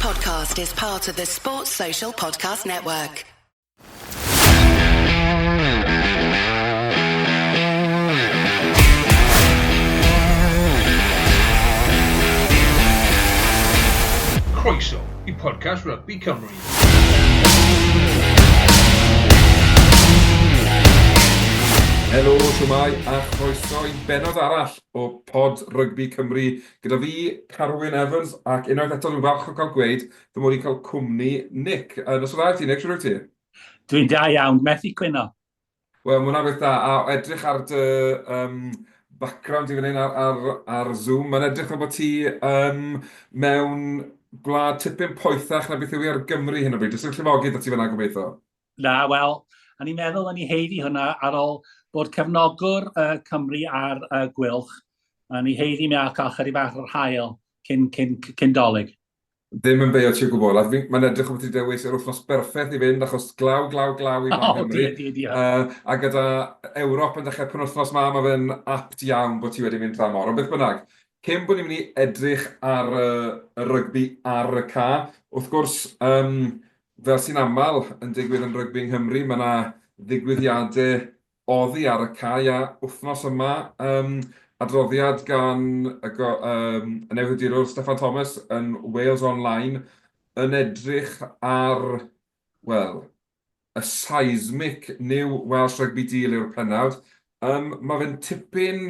podcast is part of the Sports Social Podcast Network. Croeso i podcast Rugby Cymru. Helo, shwmae, a chroeso i bennod arall o Pod Rygbi Cymru gyda fi, Carwyn Evans, ac unwaith eto dwi'n falch o cael gweud fy mod i'n cael cwmni Nick. Noson dda i ti, Nick, shwt wyt ti? Dwi'n da iawn, methu cwyno. Wel, mae hwnna'n beth da, a edrych ar dy um, background i fan hyn ar, ar, ar Zoom, mae'n edrych fel bod ti um, mewn gwlad tipyn poethach na beth yw i ar Gymru hyn o bryd. Does dim llifogydd 'da ti fan'na gobeithio? Na, wel, o'n i'n meddwl o'n i haeddu hwnna ar ôl bod cefnogwr uh, Cymru ar uh, Gwylch. O'n i haeddu mi a cael chydig bach o'r hael cyn, cyn, cyn dolyg. Ddim yn beio ti o gwbl, a mae'n edrych fel bod ti wedi dewis yr wythnos berffaith i fynd, achos glaw, glaw, glaw i fan Nghymru. Oh, di, di, uh, a gyda Ewrop yn dechrau penwythnos ma, mae fe'n apt iawn bod ti wedi mynd dramor. Ond beth bynnag, cyn bod ni'n mynd i edrych ar y, y rygbi ar y ca, wrth gwrs, um, fel sy'n aml yn digwydd yn rygbi yng Nghymru, mae yna ddigwyddiadau oddi ar y cae a wythnos yma yym adroddiad gan y go- yym y newyddiadurwr Steffan Thomas yn Wales Online yn edrych ar, wel, y seismic new Welsh Rugby Deal yw'r pennawd. Yym ma' fe'n tipyn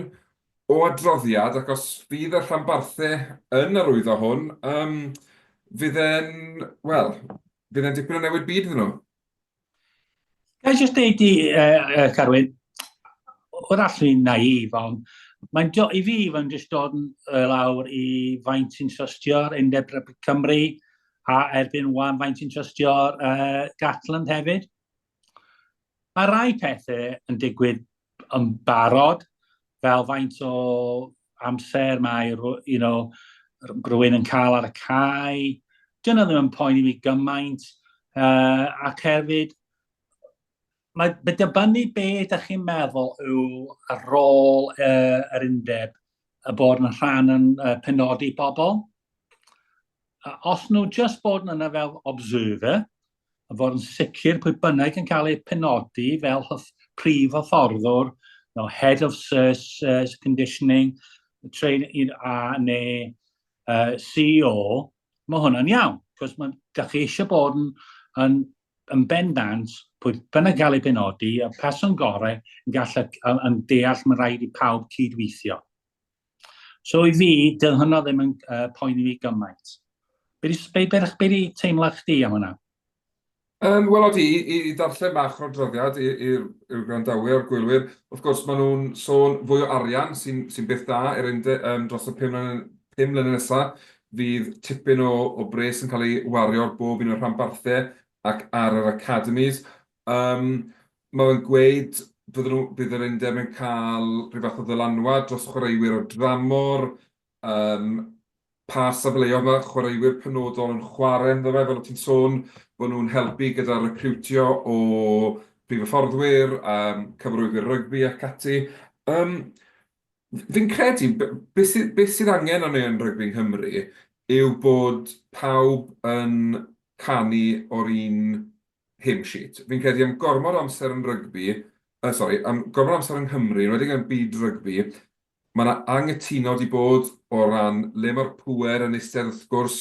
o adroddiad ac os fydd y rhanbarthau yn arwyddo hwn, yym fydd e'n, wel, fydd e'n dipyn o newid byd iddyn nhw. Ga i jyst deud i, uh, uh, Carwyn, wrach fi'n naif, ond mae'n do, i fi, mae'n jyst dod yn uh, lawr i faint sy'n trystio'r Undeb Rygbi Cymru a erbyn wan faint sy'n trystio'r uh, Gatland hefyd. Mae rai pethau yn digwydd yn barod, fel faint o amser mae you know, rhywun yn cael ar y cae. Dyna ddim yn poeni fi gymaint. Uh, ac hefyd, mae, mae dibynnu be ydych chi'n meddwl yw y rôl uh, yr undeb y bod yn rhan yn uh, penodi bobl. Os nhw just bod yn yna fel observer, a fod yn sicr pwy bynnag yn cael eu penodi fel prif hyfforddwr, no, head of uh, conditioning, train, a, neu uh, CEO, mae hwnna'n iawn. Cos mae, da chi eisiau bod yn, yn, yn bendant, pwy bynnag gael ei penodi, y person gorau yn gallu yn, yn deall mae rhaid i pawb cydweithio. So i fi, dyna hwnna ddim yn uh, poeni fi gymaint. Be di, be, be, be di teimlad chdi am hwnna? Um, Wel, odi, i, i ddarllen bach o'r droddiad i'r gwrandawyr a'r gwylwyr, wrth gwrs, maen nhw'n sôn fwy o arian sy'n sy beth da i'r unde, um, dros y 5 mlynedd nesaf. Fydd tipyn o, o bres yn cael ei wario ar bob un o'r rhanbarthau ac ar yr academies. Um, Mae fe'n gweud bydden nhw, bydd yr undeb yn cael rhyw fath o ddylanwad dros chwaraewyr o dramor, yym, pa safleoedd mae chwaraewyr penodol yn chwarae ynddo fe, fel o't ti'n sôn, bod nhw'n helpu gyda recriwtio o prif hyfforddwyr, yym, cyfarwyddwyr rygbi ac ati. Yym, fi'n credu, be sydd, be sydd angen arno ni yn rygbi yng Nghymru yw bod pawb yn canu o'r un hymn sheet. Fi'n credu am gormod o amser yn rygbi, yy sori, am gormod o amser yng Nghymru, yn enwedig yn byd rygbi, mae 'na anghytuno 'di bod o ran le mae'r pŵer yn eistedd wrth gwrs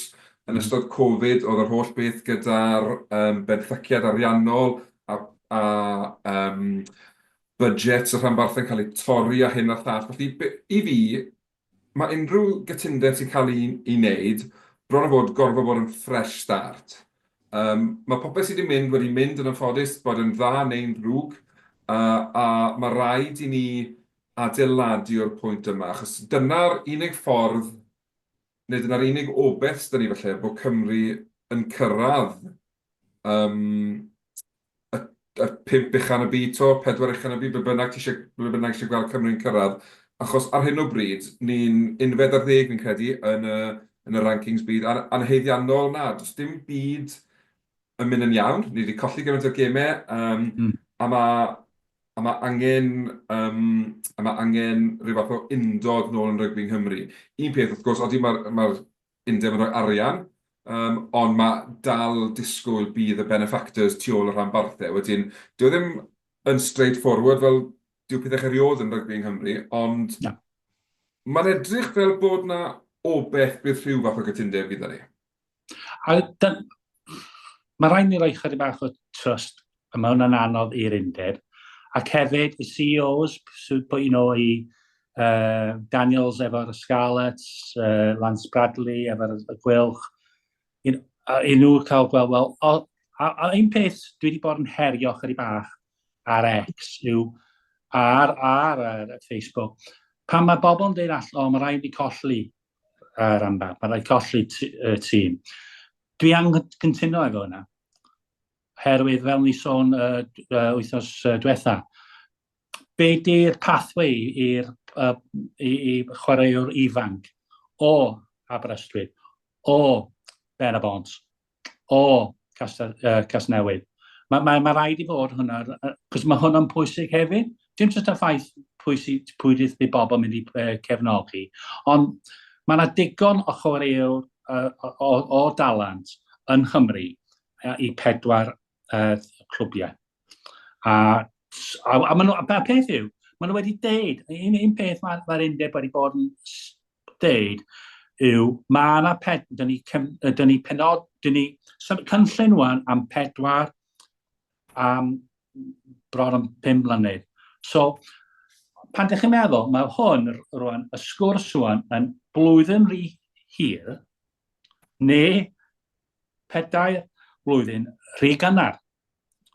yn ystod Covid, oedd yr holl beth gyda'r yym benthyciad ariannol a a yym budgets y rhanbarthau'n cael eu torri a hyn a'r llall. Felly be- i fi, Mae unrhyw gytundeb sy'n cael ei ei wneud bron a bod gorfod bod yn fresh start. Yym, mae popeth sydd wedi mynd wedi mynd yn anffodus, bod yn dda neu'n ddrwg, a a mae rhaid i ni adeiladu o'r pwynt yma, achos dyna'r unig ffordd, neu dyna'r unig obaith sydd 'da ni falle, bod Cymru yn cyrraedd yym y y pump ucha yn y byd 'to, pedwar ucha yn y byd, be bynnag ti isie, ble bynnag ti isie gweld Cymru'n cyrraedd. Achos ar hyn o bryd, ni'n unfed ar ddeg fi'n credu yn y yn y rankings byd, a'n anhaeddiannol na, does dim byd yn mynd yn iawn, ni 'di colli gymaint o gemau, yym a ma' a ma' angen yym a ma' angen rhyw fath o undod nôl yn rygbi yng Nghymru. Un peth wrth gwrs, odi ma'r ma'r undeb yn rhoi arian. Um, ond mae dal disgwyl bydd y benefactors tu ôl y rhanbarthau. Wedyn, dyw e ddim yn straight forward fel dyw pethau erioed yn rygbi yng Nghymru, ond Na. mae'n edrych fel bod na obeith bydd rhyw fath o gytundeb gyda ni. A dyn, mae rhaid ni roi chydig bach o trust, a mae hwnna'n anodd i'r undeb. Ac hefyd, y CEOs, so, you know, i Daniels efo'r Scarlets, Lance Bradley efo'r Gweilch, i, i nhw cael gweld, wel, o, a un peth dwi wedi bod yn herio chydig bach ar X yw ar Facebook, pan mae bobl yn dweud all, o, mae rhaid i colli rhanbarth, mae rhaid colli tîm. Dwi anghytuno efo hynna, herwydd fel ni sôn wythnos diwetha, be di'r pathway i'r i chwaraewr ifanc o Aberystwyth, o Ben-y-bont, o Castell, Casnewydd? Mae rhaid i fod hwnna, cos mae hwnna'n pwysig hefyd. Dim jyst y ffaith pwy sydd, pwy fydd bobl yn mynd i cefnogi, ond mae yna digon o chwaraewr o dalent yn Nghymru i pedwar clwbiau. A maen nhw, a peth yw, maen nhw wedi deud, un peth mae'r undeb wedi bod yn deud yw, mae yna ped, dyn ni, dyn ni penod, dyn ni cynllun wan am pedwar, am bron am 5 mlynedd. So, pan ydych chi'n meddwl, mae hwn rwan, y sgwrs rwan, yn blwyddyn rhy hir, neu 4 blwyddyn rhy gynnar.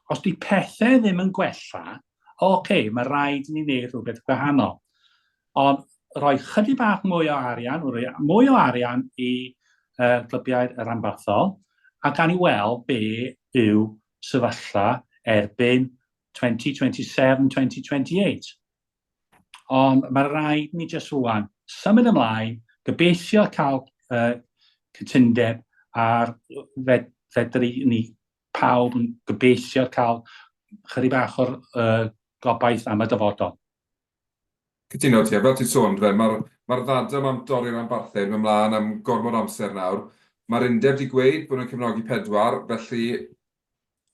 Os di pethau ddim yn gwella, oce, okay, mae rhaid i ni wneud rhywbeth gwahanol. Ond rhoi chydig bach mwy o arian, rhoi mwy o arian i glybiau rhanbarthol, a gan i weld be yw sefyllfa erbyn 2027, 2028. Ond mae rhaid ni jyst rwan symud ymlaen, gobeithio cael cytundeb ar fedru ni pawb yn gobeithio cael chydig bach o'r gobaith am y dyfodol. Cytuno ti, a fel ti'n sôn, fe, mae'r ma ddadl am dorri'r rhanbarthau yn mynd mlaen am gormod o amser nawr. Mae'r undeb wedi gweud bod nhw'n cefnogi pedwar, felly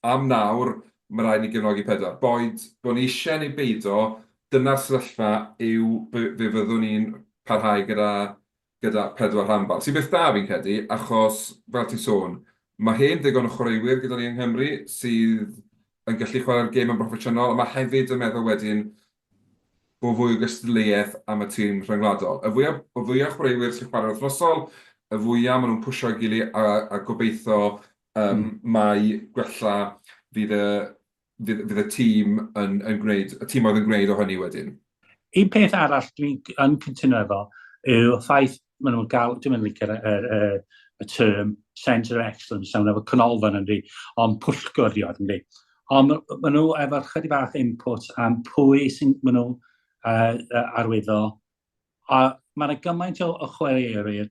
am nawr, mae rhaid ni gefnogi pedwar. Boed bod ni eisiau neu beido, dyna'r sefyllfa yw fe fyddwn ni'n parhau gyda pedwar rhanbarth. Sy'n beth da fi'n credu, achos fel ti'n sôn, mae hen ddigon o chwaraewyr gyda ni yng Nghymru sydd yn gallu chwarae'r gêm yn broffesiynol, a mae hefyd yn meddwl wedyn bod fwy o gystadleuaeth am y tîm rhyngwladol. Y fwyaf, y fwyaf chwaraewyr sy'n chwarae'n wythnosol, y fwyaf maen nhw'n pwsio ei gilydd a gobeithio mai gwella fydd y, fydd, fydd y tîm yn, yn gwneud, y tîmoedd yn gwneud o hynny wedyn. Un peth arall dwi'n yn cytuno efo yw'r ffaith maen nhw'n gael, dwi'n yn licio'r y, y, y term Centre of Excellence, sawn efo canolfan yndi, ond pwyllgor di yndi. Ond maen nhw efo chydig bach input am pwy sy'n maen nhw arwyddo. A mae yna gymaint o chwaraewyr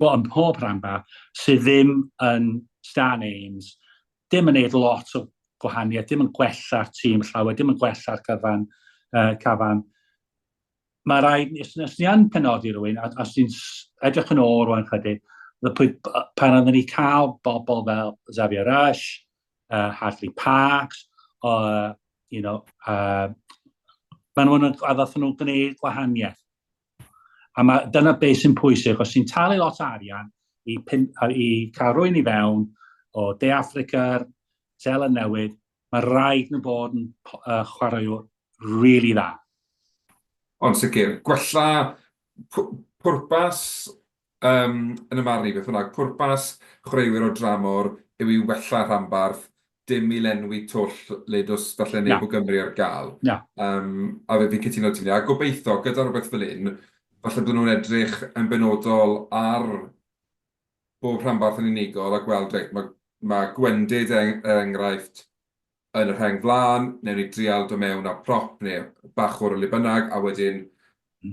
yn pob rhanbarth sydd ddim yn star names, dim yn neud lot o gwahaniaeth, dim yn gwella'r tîm llawer, dim yn gwella'r cyfan, cafan. Mae rhaid, os ni yn penodi rhywun, a os ni'n edrych yn ôl rwan chydig, pan oedden ni cael bobl fel Xavier Rush, Hadleigh Parkes, maen nhw'n, a ddathon nhw'n gwneud gwahaniaeth. A mae, dyna beth sy'n pwysig, os ti'n talu lot o arian i cael rhywun i fewn o De Affrica, Seland Newydd, mae rhaid nhw bod yn chwaraewr really dda. Ond sicr, gwella pwrpas, yn y marn i beth bynnag, pwrpas chwaraewyr o dramor yw i wella rhanbarth, dim i lenwi twll le does falle neb o Gymru ar gael. Na. A fe fi'n cytuno 'da ti, a gobeithio gyda rhywbeth fel hyn, falle bydden nhw'n edrych yn benodol ar bob rhanbarth yn unigol a gweld, reit, mae gwendid, er enghraifft, yn y rheng flaen, wnewn ni drial dod mewn â prop neu bachwr o le bynnag, a wedyn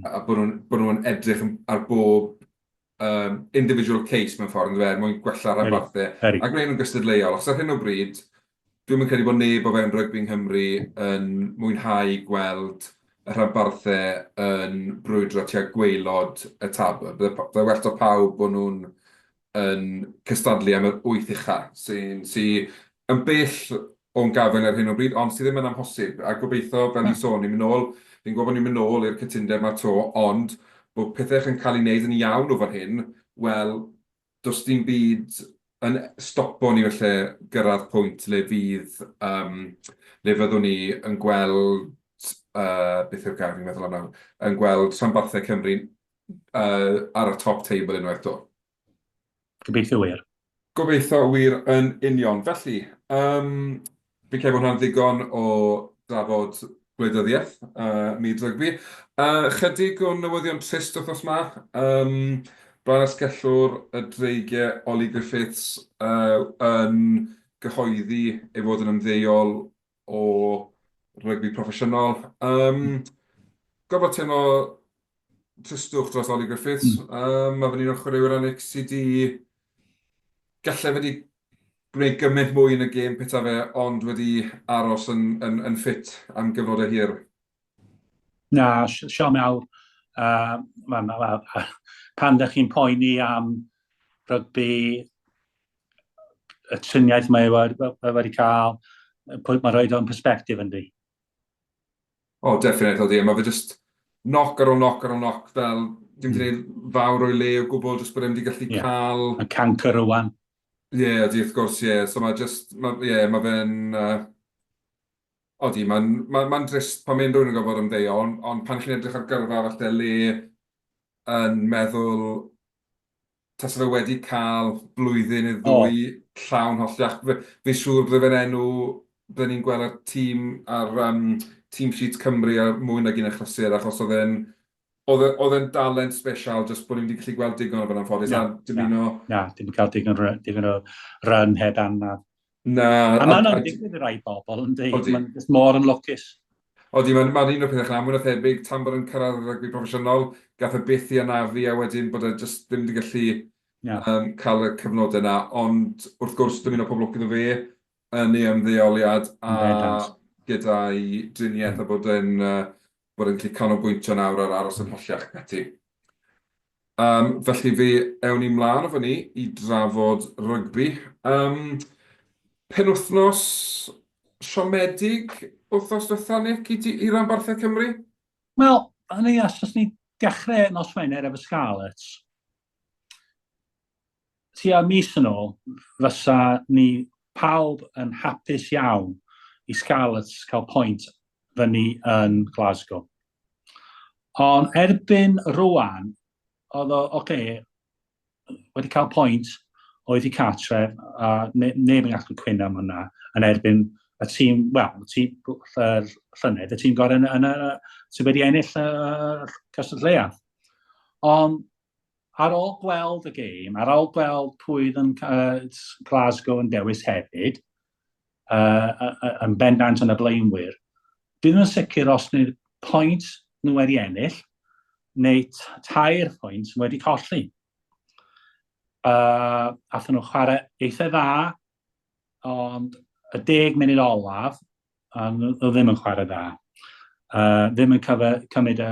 a bod nhw'n bod nhw'n edrych ar bob individual case mewn ffordd, yndyfe, er mwyn gwella'r rhanbarthau a gwneud nhw'n gystadleuol. Achos ar hyn o bryd, dwi'm yn credu bod neb o fewn rygbi yng Nghymru yn mwynhau gweld y rhanbarthau yn brwydro tua gwaelod y tabl. Bydde well 'da pawb bod nhw'n... yn cystadlu am yr wyth ucha, sy'n sy yn bell o'n gafael ar hyn o bryd, ond sydd ddim yn amhosib. A gobeithio, fel ni'n sôn, ni'n mynd nôl, fi'n gwybod bod ni'n mynd nôl i'r cytundeb 'ma 'to, ond bod pethau yn cael ei wneud yn iawn o fan hyn, wel, does dim byd yn stopo ni falle gyrraedd pwynt le fydd, um, le fyddwn ni yn gweld, uh, beth yw'r gair fi'n meddwl am nawr, yn gweld rhanbarthau Cymru uh, ar y top table unwaith 'to. Gobeithio wir. Gobeithio wir yn union. Felly, um, fi'n credu bod hwnna'n ddigon o drafod gwleidyddiaeth, myd rygbi. Chydig o newyddion trist wythnos 'ma. Um, Blaen asgellwr y Dreigiau, Ollie Griffiths, uh, yn gyhoeddi ei fod yn ymddeol o rygbi proffesiynol. Um, gorfod teimlo tristwch dros Ollie Griffiths. Mae fe'n un o'r chwaraewyr Onyx sydd wedi... Gallai fe wedi gwneud gymaint mwy yn y gêm peta fe, ond wedi aros yn, yn, yn ffit am gyfnodau hir. Na, siom awr. Ma, ma, ma, pan ydych chi'n poeni am rygbi, y triniaeth mae wedi cael, mae'n rhoi o'n perspective yndi. O, definitely, odi. Mae fe just knock ar ôl knock ar ôl knock, fel dim wedi gwneud fawr o'i le o gwbl, jyst bod e'n wedi gallu yeah. cael... Y cancer rwan. Ie, yeah, odi, wrth gwrs, ie. Yeah. So mae just, ie, yeah, mae fe'n... Odi, mae'n ma, ma drist pan mae'n rhywun yn gorfod ymddeol, ond on pan chi'n edrych ar gyrfa falle le yn meddwl tase fe wedi cael blwyddyn neu ddwy oh. llawn holliach, fi'n siŵr bydde fe'n enw, bydde ni'n gweld ar tîm, ar um, team sheet Cymru ar mwy nag un achlysur, achos oedd e'n oedd e, oedd e'n dalent special, jyst bod ni'n wedi gallu gweld digon o fe'n anffodus, a dymuno... Na, dim cael digon, digon o run heb anaf. Na. A mae'n a, digwydd i rai bobl, yn dweud, mae'n just mor yn lwcus. Odi, mae'n ma un o'r pethau chna, mwy na thebyg, tan bod yn cyrraedd y rygbi proffesiynol, gath e byth i anafu a wedyn bod e jyst ddim wedi gallu yeah. cael y cyfnodau yna. Ond wrth gwrs, dymuno pob lwc iddo fe yn ei ymddeoliad a gyda'i driniaeth a bod e'n uh, bod e'n gallu canolbwyntio nawr ar aros yn holliach ac ati. Um, felly fe ewn ni mlaen o fyny i drafod rygbi. Um, penwythnos siomedig wythnos diwetha, Nick, i, i ranbarthau Cymru? Wel, hynny, os oes ni dechrau nos Wener efo Scarlets, tua mis yn ôl, fysa ni pawb yn hapus iawn i Scarlets cael pwynt fyny yn Glasgow. Ond erbyn rwan, oedd o, oce, okay, wedi cael pwynt oedd i cartref, a ne, neb yn gallu cwyno am hwnna, yn erbyn y tîm, wel, y tîm llynedd, y tîm gorau yn, yn, yn, sydd wedi ennill y cystadleuaeth. Ond ar ôl gweld y gêm, ar ôl gweld pwy oedd yn uh, Glasgow yn dewis hefyd, uh, yn bendant yn y blaenwyr, dwi ddim yn sicr os neu'r pwynt nhw wedi ennill, neu tair pwynt wedi colli. Athyn nhw chwarae eitha dda, ond y 10 munud olaf, a nhw ddim yn chwarae dda. Ddim yn cyfe, cymryd y...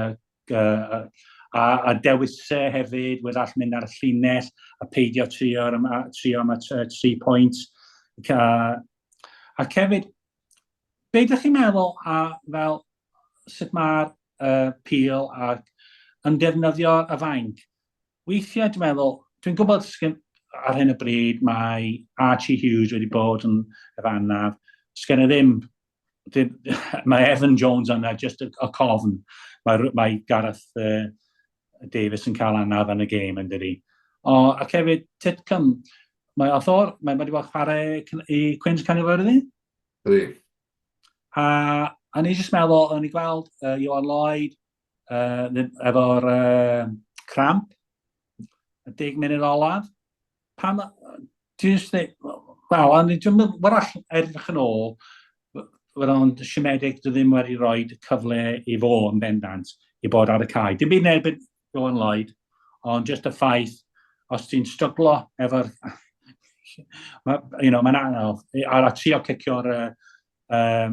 A, a dewisau hefyd, wrach mynd ar y llinell a peidio trio am, trio am y tri pwynt. A, ac hefyd, be ydych chi'n meddwl a fel sut mae'r pil ac yn defnyddio y fainc? Weithiau dwi'n meddwl, dwi'n gwybod ar hyn o bryd mae Archie Hughes wedi bod yn efo anaf, sgen i ddim, ddim mae Evan Jones yna, just y, y cofn. Mae, mae Gareth Davies yn cael anaf yn y gêm yn dydi. O, ac hefyd, Titcombe, mae o'r, mae wedi bod chwarae i Cwins Caerfyrddin. Ydy. A, a ni jyst meddwl, o'n i gweld Iwan Lloyd, efo'r cramp, y 10 munud olaf. Pam, ti'n just dweud, wel, ond dwi'n meddwl, wrach edrych yn ôl, fod o'n siomedig dwi ddim wedi rhoi cyfle i fo yn bendant i bod ar y cae. Dim byd yn erbyn Rowan Lloyd, ond just y ffaith, os ti'n stryglo efo'r... ma, you know, mae'n anodd. A, a trio cicio'r uh,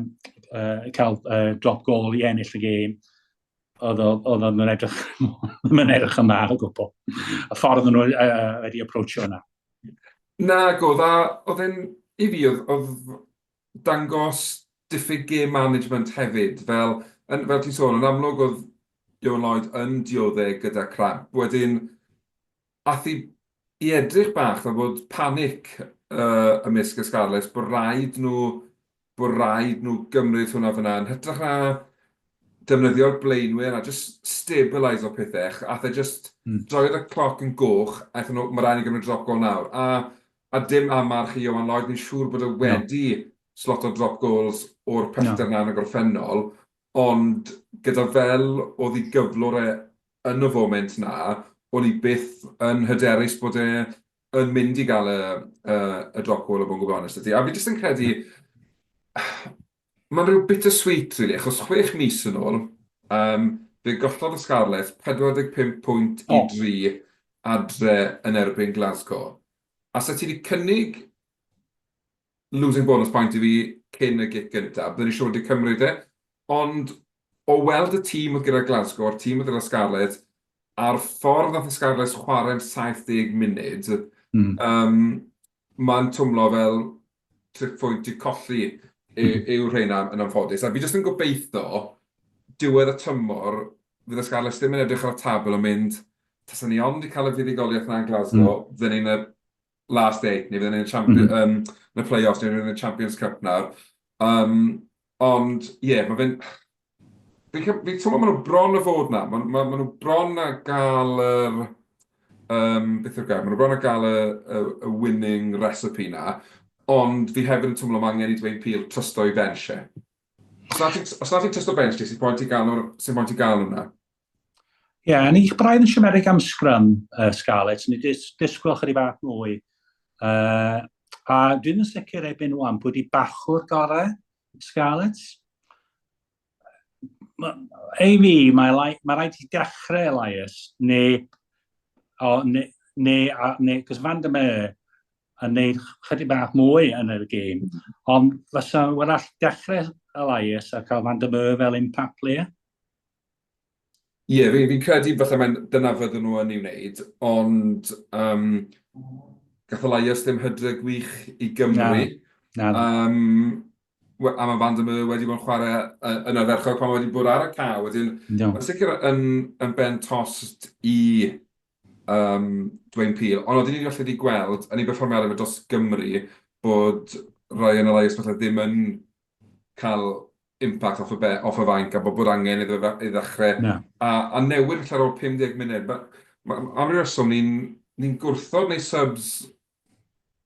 cael drop goal i ennill y gêm, oedd o'n edrych, ddim yn edrych yn dda o gwbl. Y ffordd nhw wedi approachio yna. Nag oedd, a oedd e'n, i fi, oedd, oedd dangos diffyg game management hefyd, fel, yn, fel ti'n sôn, yn amlwg oedd Ioan Lloyd yn dioddef gyda cramp. Wedyn, ath i i edrych bach fel bod panic uh, ymysg y Scarlets, bod rhaid nhw, bod rhaid nhw gymryd hwnna fyna, yn hytrach na defnyddio'r blaenwyr a just stabilise o pethau, ath e just droiodd y cloc yn goch, a aethon nhw, mae rhaid ni gymryd drop goal nawr. A, a dim amarch i Ioan Lloyd, fi'n siŵr bod e wedi sloto drop goals o'r pellter 'na yn y gorffennol, ond gyda fel oedd ei gyflwr e yn y foment 'na, o'n i byth yn hyderus bod e yn mynd i gael y, y, y drop goal, o bod yn gwbl onest 'da ti. A fi jyst yn credu, mae'n rhyw bittersweet, really, achos 6 mis yn ôl, fe gollodd y Scarlets 45 pwynt i 3 adre yn erbyn Glasgow. A 'sa ti 'di cynnig losing bonus point i fi cyn y gic gyntaf, byddwn i siŵr wedi cymryd e. Ond o weld y tîm oedd gyda Glasgow a'r tîm oedd gyda Scarlets, a'r ffordd nath y Scarlets chwarae am 70 munud, mae'n twmlo fel triphwynt i colli yw rheina yn anffodus. A fi jyst yn gobeithio, diwedd y tymor, fydd y Scarlets ddim yn edrych ar y tabl yn mynd, tasen ni ond 'di cael y fuddugoliaeth 'na yn Glasgow, fydden ni'n y last eight, neu fydden ni'n y champion, yn y play-offs, neu fydden ni'n y Champions Cup nawr. Ond, ie, yeah, mae fe'n... Fi'n fi teimlo maen nhw bron o fod na. Maen ma, ma nhw bron a gael yr... Beth yw'r gair? Maen nhw bron a gael y winning recipe na. Ond fi hefyd yn teimlo mae angen i Dwayne Peel trysto i bench e. Os na ti'n os na ti'n trysto bench ti, sy'n point i gael nhw'r sy'n point i gael nhw na. Ie, yeah, ni braidd yn siomedig am scrum Scarlets, ni dis, disgwyl chydig bach mwy. A dwi'n yn sicr erbyn wan pwy di bachwr gorau Scarlets. Ei fi, mae, mae rhaid i dechrau Elias, neu, o, neu, neu, a, neu, cos Van der Meer yn neud chydig bach mwy yn y gêm, ond fysa wrach dechrau Elias a cael Van der Meer fel impact player. Ie, yeah, fi'n fi credu falle mae'n dyna fydden nhw yn ei wneud, ond gath Elias ddim hydre gwych i Gymru. Na, na. A mae Van der Meer wedi bod yn chwarae yn ardderchog pan mae wedi bod ar y cae. Wedyn, no. Mae'n sicr yn ben tost i Dwayne Peel. Ond oedden ni falle wedi gweld yn ei berfformiadau fe dros Gymru bod Ryan Elias falle ddim yn cael impact off y, be, off y fainc a bod angen iddo fe i ddechrau. No. A newid falle ar ôl 50 munud. Ma, ma, am ryw reswm, ni'n ni gwrthod neu subs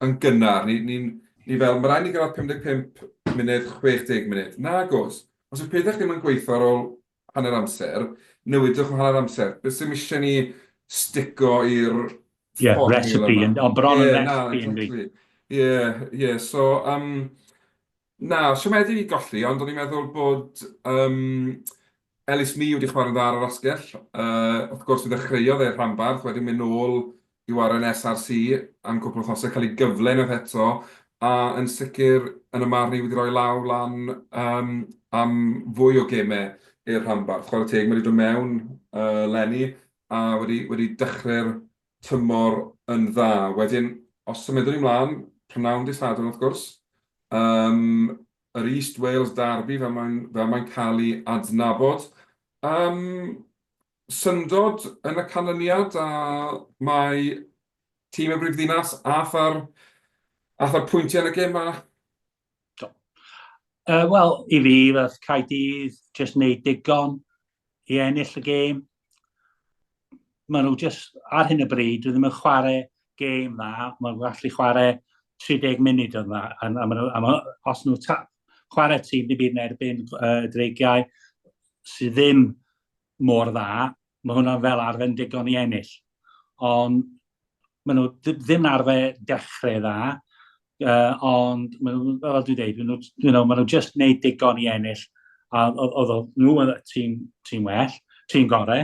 yn gynnar. Ni, ni, ni fel, mae rhaid ni gyrraedd 55 munud, 60 munud. Nag oes. Os yw pethau ddim yn gweithio ar ôl hanner amser, newidwch o hanner amser. Beth sy'n eisiau ni stico i'r Yeah, recipe, ond bron yn recipe yn exactly. Ie, so, na, siomedig i golli, ond o'n i'n meddwl bod Ellis Mee wedi chwarae'n dda ar yr asgell. Wrth gwrs, fe ddechreuodd e'r rhanbarth, wedyn mynd nôl i ware'n SRC am cwpl o wythnosau, cael ei gyfle unwaith eto, a yn sicr yn y marn i wedi rhoi law lan am fwy o gemau i'r rhanbarth. Chwarae teg, mae wedi dod mewn leni a wedi dechrau'r tymor yn dda. Wedyn, os symudwn ni mlaen, prynawn dydd Sadwrn wrth gwrs, yr East Wales Derby fel mae'n fel mae'n cael ei adnabod. Syndod yn y canlyniad a mae tîm y brifddinas ath ar, ath ar pwyntiau yn y gêm 'ma. Do. Wel, i fi, fath Caerdydd, jyst wneud digon i ennill y gêm. Maen nhw jyst, ar hyn o bryd, dwi ddim yn chwarae gêm dda, maen nhw'n gallu chwarae 30 munud yn dda, a maen nhw, a ma, os nhw ta, chwarae tîm dim byd yn erbyn Dreigiau sydd ddim mor dda, mae hwnna'n fel arfer yn digon i ennill. Ond maen nhw ddim yn arfer dechrau dda, ond maen nhw, fel dwi'n dweud, maen nhw, you know, maen nhw just wneud digon i ennill, a oedd nhw yn y tîm, tîm well, tîm gorau,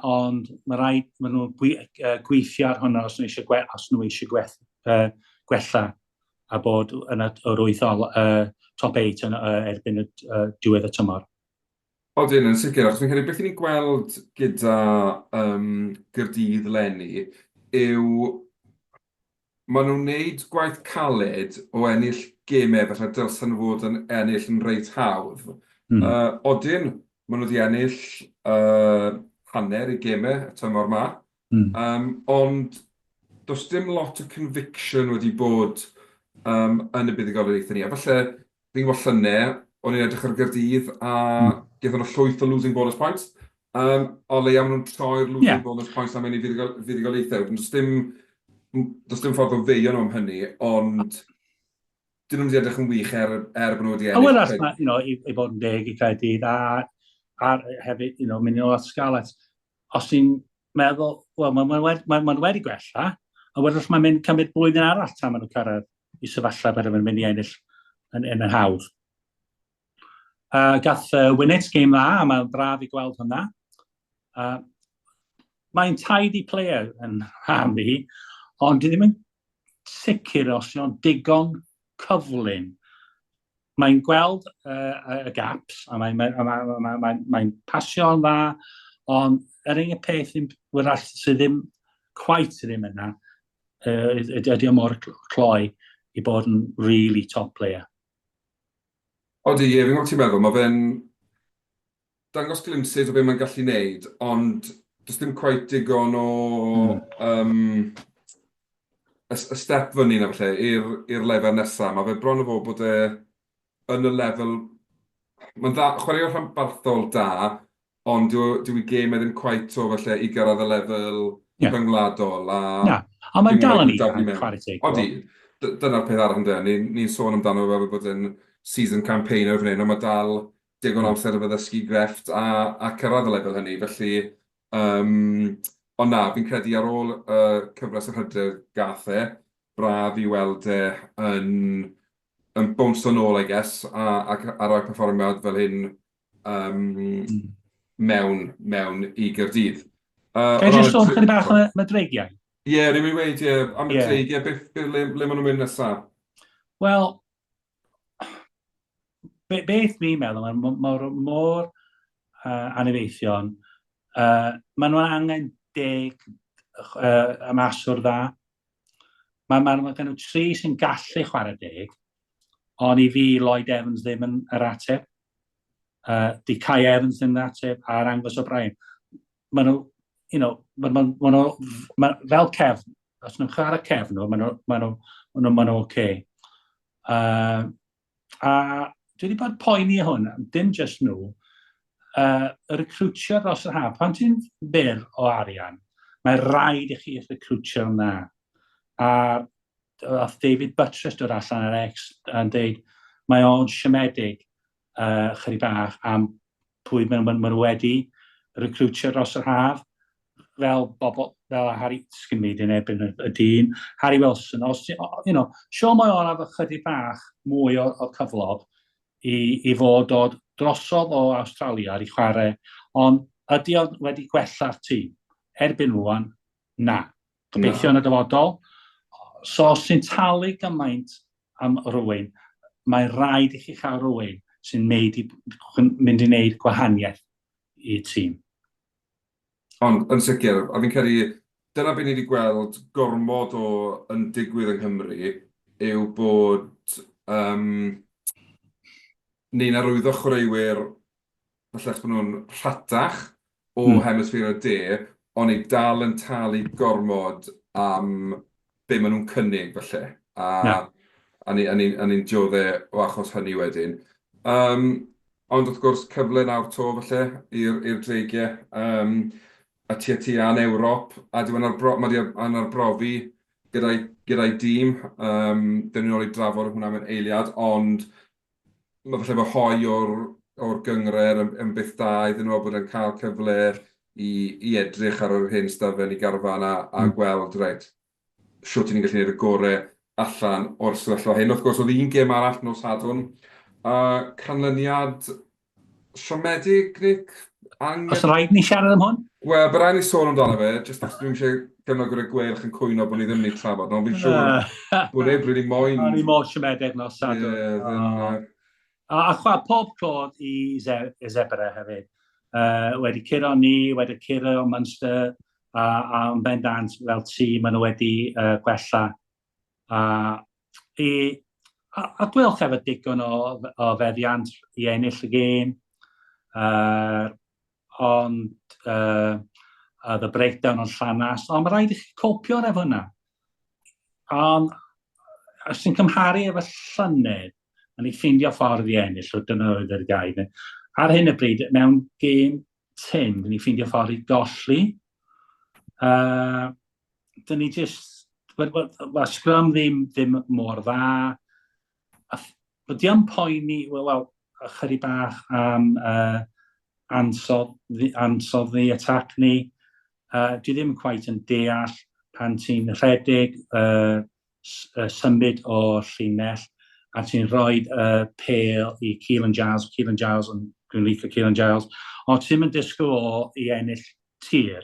ond mae rhaid, maen nhw'n gweithio ar hwnna os nhw eisiau, gwe, os nhw eisiau gwell, gwella a bod yn yr wyth ol, top 8 yn, erbyn y diwedd y tymor. Odyn, yn sicr, achos fi'n credu beth 'y ni'n gweld gyda Gaerdydd leni yw... Maen nhw'n wneud gwaith caled o ennill gemau falle dylsen nhw fod yn ennill yn reit hawdd. Odyn, maen nhw wedi ennill hanner eu gemau y tymor 'ma. Ond does dim lot o conviction wedi bod yn y buddugoliaethau ni. A falle, fi'n gwybod llynedd, o'n i'n edrych ar Gaerdydd a gaethon nhw llwyth o losing bonus points. O leia maen nhw'n troi'r losing bonus points 'na mewn i fuddugoliaethau. Wedyn does dim ffordd o feio nhw am hynny, ond dyn nhw'm wedi edrych yn wych er bod nhw wedi ennill. A wrach, i fod yn deg i Caerdydd a hefyd, mynd yn ôl at Scarlets, os ti'n meddwl, wel, maen ma wedi, ma, ma wedi gwella, a wedyn mae'n mynd cymryd blwyddyn arall tan maen nhw'n cyrraedd i sefyllfa bod nhw'n mynd i ennill yn hawdd. Gath Winnett game dda, a mae'n braf i gweld hwnna. Mae'n tidy player yn rhan fi, ond dwi ddim yn sicr os yw'n digon cyflym. Mae'n gweld y gaps, a mae'n mae, mae, mae, mae, mae pasio'n dda, ond yr unig peth ddim, wrach sydd ddim quite ddim yna, ydy o mor cloi i bod yn really top player. Odi, ie, fi'n gwybod ti'n meddwl, mae fe'n dangos glimpses o be mae'n gallu wneud, ond does dim quite digon o y step fyny 'na falle i'r lefel nesaf. Mae fe bron o fod bod e yn y lefel. Mae'n dda, chwaraewr rhanbarthol da, ond dyw ei gêm e ddim quite o falle i gyrraedd y lefel rhyngwladol. A Na, ond mae'n dal yn ifanc, chwarae teg. Odi, dyna'r peth arall ynde, ni'n ni sôn amdano fel bod yn season campaigner fan hyn, ond mae dal digon o amser efo ddysgu grefft a cyrraedd y lefel hynny, felly ond na, fi'n credu ar ôl y cyfres yr hydref gath e, braf i weld e yn bownsio nôl, I guess, a rhoi perfformiad fel hyn mewn i Gaerdydd. Ga i jyst sôn chydig bach am y Dreigiau? Ie, yeah, rwy'n weud, ie, am y Dreigiau, beth, le maen nhw'n mynd nesaf? Wel, beth fi'n meddwl, mae'n mor, mor anifeithion, maen nhw'n angen 10 maswr dda. Mae gen nhw tri sy'n gallu chwarae 10, ond i fi Lloyd Evans ddim yn yr ateb. Di Kai Evans ddim yn ateb, a'r Angus O'Brien. Maen nhw, ma nhw, ma, fel cefn, os nhw'n chwarae cefn nhw, maen nhw okay. A dwi wedi bod poeni hwn, dim just nhw, y recrwtio dros yr haf. Pan ti'n fyr o arian, mae rhaid i chi recrwtio yna. A oedd David Buttress dod allan ar X yn dweud, mae o'n siomedig chydig bach am pwy maen nhw wedi recrwtio dros yr haf, fel bobl, fel Harry, sgyn fi yn erbyn y dyn, Harry Wilson, os, Sean mae o'n efo chydig bach mwy o cyflog i fod dod drosodd o Australia i chwarae, ond ydy o wedi gwella'r tîm? Erbyn rwan, na. Gobeithio yn y dyfodol. So os ti'n talu gymaint am rywun, mae rhaid i chi chael rhywun sy'n mynd i wneud gwahaniaeth i'r tîm. Ond yn sicr, a fi'n credu dyna beth ni wedi gweld gormod o yn digwydd yng Nghymru, yw bod ni'n arwyddo chwaraewyr falle achos bod nhw'n rhatach o hemisffer y de, ond ni dal yn talu gormod am be maen nhw'n cynnig falle. A, Na. a ni'n a ni, a ni dioddef o achos hynny wedyn. Ond wrth gwrs, cyfle nawr 'to falle i'r Dreigiau a tua yn Ewrop, a dyw e'n mae 'di yn arbrofi gyda'i dîm. Dyn ni'n ôl i drafod hwnna mewn eiliad, ond mae falle fy hoi o'r gynghrair yn beth da iddyn nhw a bod e'n cael cyfle i edrych ar yr hyn sydd 'da fe yn ei garfan a gweld, reit, shwt 'y ni'n gallu gwneud y gorau allan o'r sefyllfa hyn. Wrth gwrs, oedd un gêm arall nos Sadwrn, a canlyniad siomedig, Nick? Oes rhaid ni siarad am hwn? Wel, bydd rhaid ni sôn amdano fe, jyst achos dwi'm eisiau gefnogwyr y Gweilch yn cwyno bod ni ddim wedi trafod, ond fi'n siŵr bod neb really moyn. O'n i mor siomedig nos Sadwrn. Ie, A chwa, pob clod i Zebre hefyd. Wedi curo ni, wedi curo Munster, a yn bendant fel tîm maen nhw wedi gwella. A, i, a, a Gweilch efo digon o, o feddiant i ennill y gêm. Ond uh, the breakdown o'n llanast, ond mae rhaid i chi copio efo hwnna. Ond os ti'n cymharu efo llynedd, o'n i ffeindio ffordd i ennill, so dyna oedd yr gair. Ar hyn o bryd, mewn gêm tyn, dyn ni ffeindio ffordd i golli. Dyn ni just... Mae scrum ddim, ddim mor dda. A Bod di yn poeni, wel, wel, ychydig bach am ansodd, ansodd ni, attack ni. Dwi ddim quite yn deall pan ti'n rhedeg symud o'r llinell a ti'n rhoi y pêl i Keelan Giles, Keelan Giles yn, dwi'n licio Keelan Giles, ond ti ddim yn disgwyl o i ennill tir,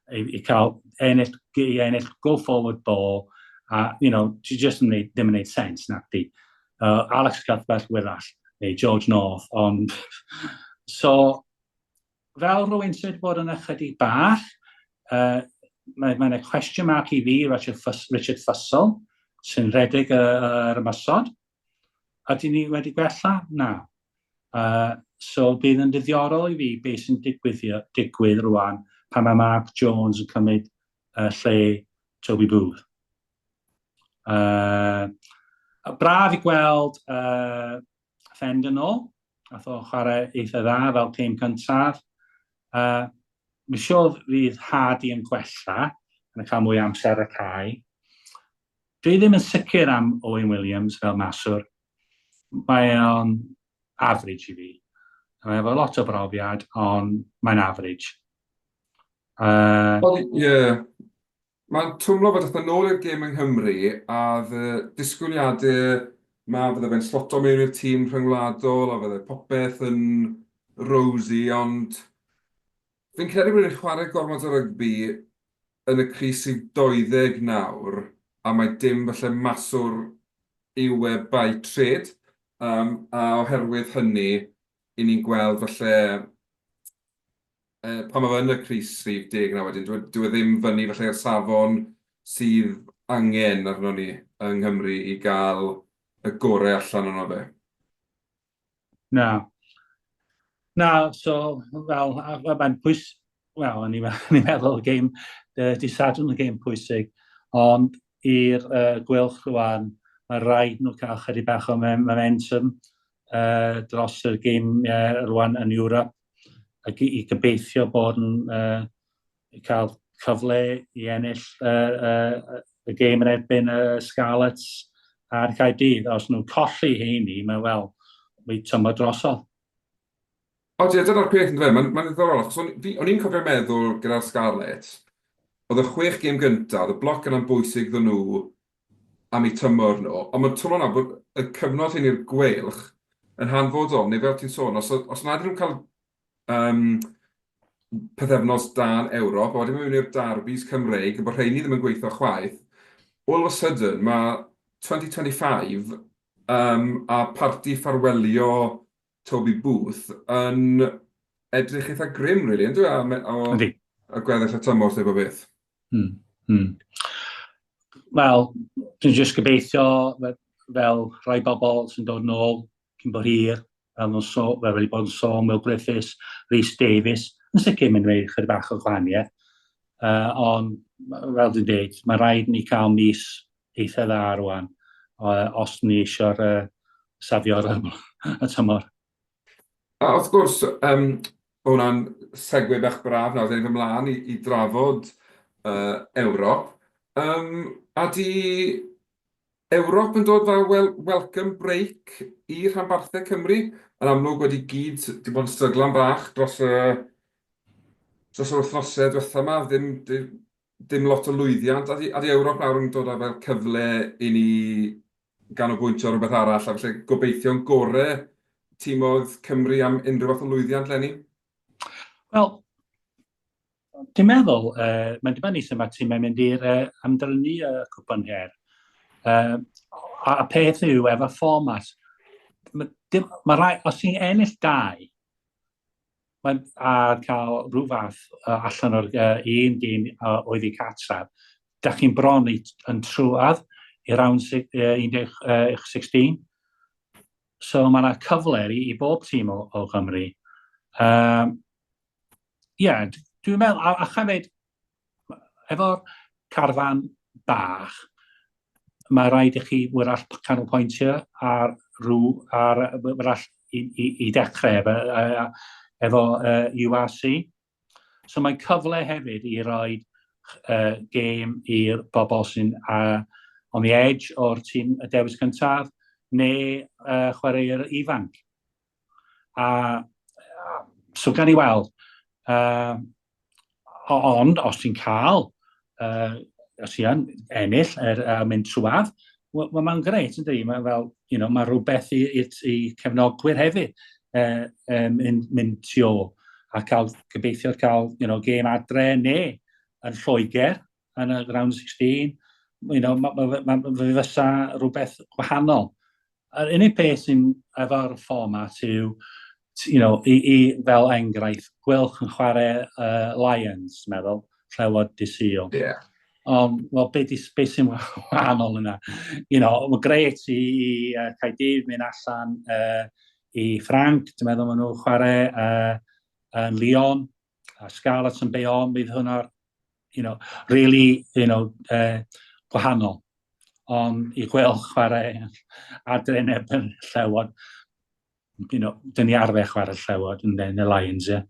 i, i cael ennill, i ennill go forward ball, a, you know, ti just yn neud, ddim yn neud sens, na di. Alex Cuthbert wyrach, neu George North, ond... So, fel rhywun sydd wedi bod yn ychydig bach, mae yna question mark i fi, Richard, Fuss, Richard Fussell, sy'n rhedeg yr ymosod. Ydyn ni wedi gwella? Na. So bydd yn ddiddorol i fi beth sy'n digwydd, digwydd rwan pan mae Mark Jones yn cymryd lle Toby Booth. Braf i gweld Fend yn ôl. Nath o chwarae eitha dda fel tîm cyntaf. Mi'n siŵr fydd Hardy yn gwella, yn cael mwy amser y cae. Dwi ddim yn sicr am Owen Williams fel maswr. Mae o'n average i fi. Mae efo lot o brofiad, ond mae'n average. Wel, ie. Yeah. Mae'n twmlo fod ath nôl i'r gêm yng Nghymru a fy disgwyliadau ma fydde fe'n sloto mewn i'r tîm rhyngwladol a fydde popeth yn rosy, ond fi'n credu bod e'n chwarae gormod o rygbi yn y crys rhif 20 nawr, a mae dim falle maswr yw e by trade, yym, a oherwydd hynny, 'y ni'n gweld falle pan mae fe yn y crys rhif 19 wedyn, dyw e dyw e ddim fyny falle i'r safon sydd angen arnon ni yng Nghymru i gael y gorau allan ohono fe. Na. Na, so, fel, mae'n pwys... Wel, o'n i'n meddwl y gêm, uh, di Sadwrn y gêm pwysig, ond i'r Gweilch rwan, mae rhaid nhw cael chydig bach o momentum dros y gêm rwan yn Ewrop, ac i, i gobeithio bod yn cael cyfle i ennill y gêm yn erbyn y Scarlets a'r Caerdydd. Os nhw'n colli heini, mae wel, mae tymor drosodd. O, ie, dyna'r peth, yndyfe? Mae'n ma ddiddorol, achos o'n o'n i'n cofio meddwl gyda'r Scarlets, oedd y chwech gêm gyntaf, oedd y bloc yna'n bwysig iddyn nhw am eu tymor nhw, ond mae'n twmlo nawr bod y cyfnod hyn i'r Gweilch yn hanfodol, neu fel ti'n sôn, os, os nad ydyn nhw'n cael um, pythefnos da yn Ewrop, a wedyn mynd mewn i'r derbys Cymreig, a bod rheini ddim yn gweithio chwaith, all of a sudden mae 2025 a parti ffarwelio Toby Booth yn edrych eitha grim, really, yn dwi? O, Yndi. Y gweddill y tymor, teip o beth. Wel, dwi'n jyst gobeithio fel rhai bobl sy'n dod nôl cyn bo hir, fel nhw'n so, fel wedi bod yn sôn, Will Griffiths, Rhys Davies, yn sicr mynd wneud chydig bach o gwahaniaeth. Ond, fel dwi'n dweud, mae rhaid ni cael mis eitha dda rwan, os ni eisiau'r safio'r y tymor. A wrth gwrs, um, mae hwnna'n segue bach braf nawr, dyn ni'n ymlaen i, i drafod Ewrop. Um, a di Ewrop yn dod fel wel, welcome break i rhanbarthau Cymru? Yn amlwg wedi gyd di bod yn stryglan bach dros y, dros yr wythnosau diwetha yma, ddim, dim lot o lwyddiant. A di, a di Ewrop nawr yn dod â fel cyfle i ni ganolbwyntio ar rhywbeth arall, a felly gobeithio'n gore timoedd Cymru am unrhyw fath o lwyddiant leni? Wel, Dwi'n meddwl, mae'n dibynnu sut mae tîmau'n mynd i'r ymdrynu y cwpan her. A, a peth yw, efo fformat, mae, dim, mae rai, os ti'n ennill dau, mae'n, a cael rhyw fath allan o'r un gêm oedd i cartref, da chi'n bron i, yn trwad i round 16. So mae yna cyfle i, i bob tîm o, o Gymru. Um, yeah, dwi'n meddwl, a, a chefyd, efo'r carfan bach, mae rhaid i chi wrach canolbwyntio ar rhyw, ar wrach i, i, i dechrau efo, efo uh, URC. So mae'n cyfle hefyd i roi uh, gêm i'r bobl sy'n uh, on the edge o'r tîm y dewis cyntaf neu uh, chwaraewyr ifanc. A, so gan i weld, uh, ond os ti'n cael, uh, os ti yn ennill er, uh, mynd trwadd, wel, well, mae'n grêt, yn dydi? Mae fel, you know, mae rhywbeth i, i, i cefnogwyr hefyd uh, um, mynd, mynd tu ôl a cael, gobeithio cael, you know, gêm adre neu yn Lloegr yn y round 16, you know, ma, ma, ma, ma, fe fysa rhywbeth gwahanol. Yr unig peth sy'n efo'r fformat yw, you know, i, i, fel enghraifft, Gweilch yn chwarae uh, Lions, meddwl, Llewod dydd Sul. Yeah. Ond, wel, be, di, be sy'n wahanol yna? You know, mae'n grêt i, i uh, Caerdydd mynd allan uh, i Ffranc, dwi'n meddwl maen nhw'n chwarae uh, yn Lyon, a Scarlets yn Bayonne, bydd hwnna'r, you know, really, you know, uh, gwahanol. Ond i gweld chwarae adre yn erbyn Llewod, you know, dyn ni arfer chwarae Llewod yn y Lions, ie. Yeah.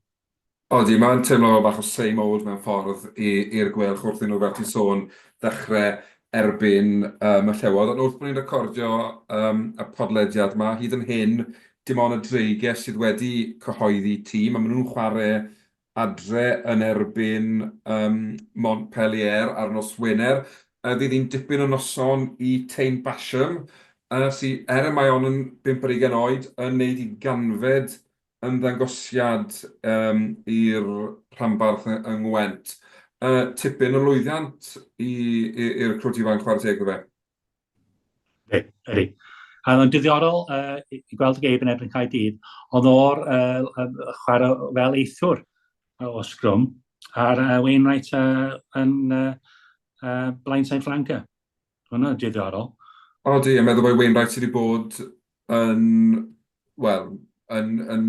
Odi, mae'n teimlo fel bach o same old mewn ffordd i'r Gweilch wrth iddyn nhw, fel ti'n sôn, ddechrau erbyn um, y Llewod. Ond wrth bod ni'n recordio um, y podlediad yma, hyd yn hyn, dim ond y Dreigiau sydd wedi cyhoeddi tîm, a maen nhw'n chwarae adre yn erbyn um, Montpellier ar nos Wener. Fydd hi'n dipyn o noson i Taine Basham, uh, sy, er y mae on yn 25 oed, yn neud i ganfed ymddangosiad um, i'r rhanbarth yng Ngwent. Tipyn o lwyddiant i'r crwt ifanc chwarae teg iddo fe. Ydy, ydy. A oedd o'n diddorol uh, i gweld y geib yn erbyn Caerdydd, oedd o'r uh, chwarae fel eithwr o sgrwm ar uh, Wainwright uh, yn uh, uh, blindside flanker. Hwna'n diddorol. Odi, a meddwl bod Wainwright sydd wedi bod yn, wel, yn, yn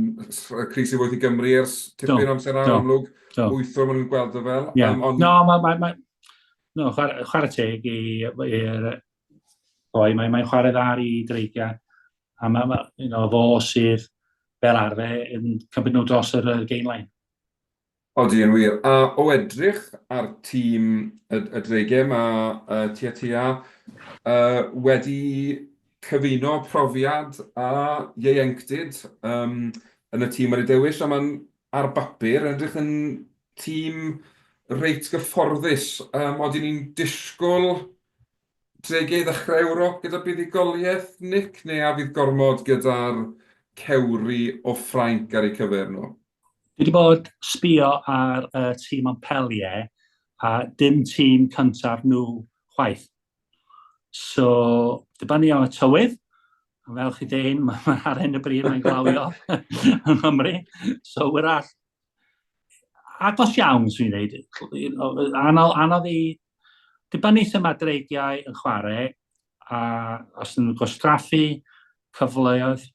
crys i wyth i Gymru ers tipyn o amser nawr, amlwg. Wythwr maen nhw'n gweld o fel. Yeah. Um, ond... No, mae, mae, mae, no, chwarae, chwarae teg i'r boi, mae'n mae chwarae dda i Dreigiau. A mae, ma, you know, fo sydd fel arfer yn cymryd nhw dros yr gain line. Odi, yn wir. A o edrych ar tîm y, y Dreigiau, mae uh, Tia Tia uh, wedi cyfuno profiad a ieuenctid um, yn y tîm wedi dewis, a mae'n ar bapur yn edrych yn tîm reit gyfforddus. Um, odyn ni'n disgwyl Dreigiau i ddechrau Ewrop gyda buddugoliaeth, Nick, neu a fydd gormod gyda'r cewri o Ffrainc ar eu cyfer nhw? Dwi wedi bod sbio ar y tîm Montpellier a dim tîm cyntaf nhw chwaith. So, dibynnu ar y tywydd, a fel chi deud, mae ar hyn o bryd mae'n glawio yng Nghymru. So, wrach, agos iawn, swn i'n dweud. Anodd, anodd i... Dibynnu sut mae dreigiau yn chwarae, a os nhw'n gwastraffu cyfleoedd,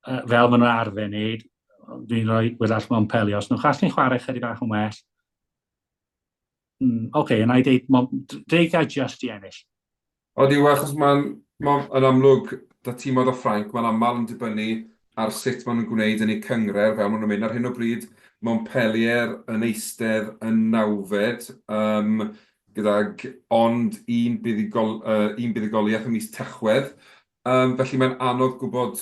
fel maen nhw'n arfer wneud, dwi'n rhoi wrach Montpellier. Os nhw'n gallu chwarae chydig bach yn well, mm, oce, okay, yna i ddeud, dreigiau just i ennill. Odi, wel, achos mae'n ma, yn amlwg, da tîmoedd o Ffrainc, mae'n aml yn dibynnu ar sut maen nhw'n gwneud yn eu cynghrair, fel maen nhw'n mynd. Ar hyn o bryd, Montpellier yn eistedd yn nawfed, um, gydag ond un, buddugol, uh, un buddugoliaeth ym mis Tachwedd. Um, felly mae'n anodd gwybod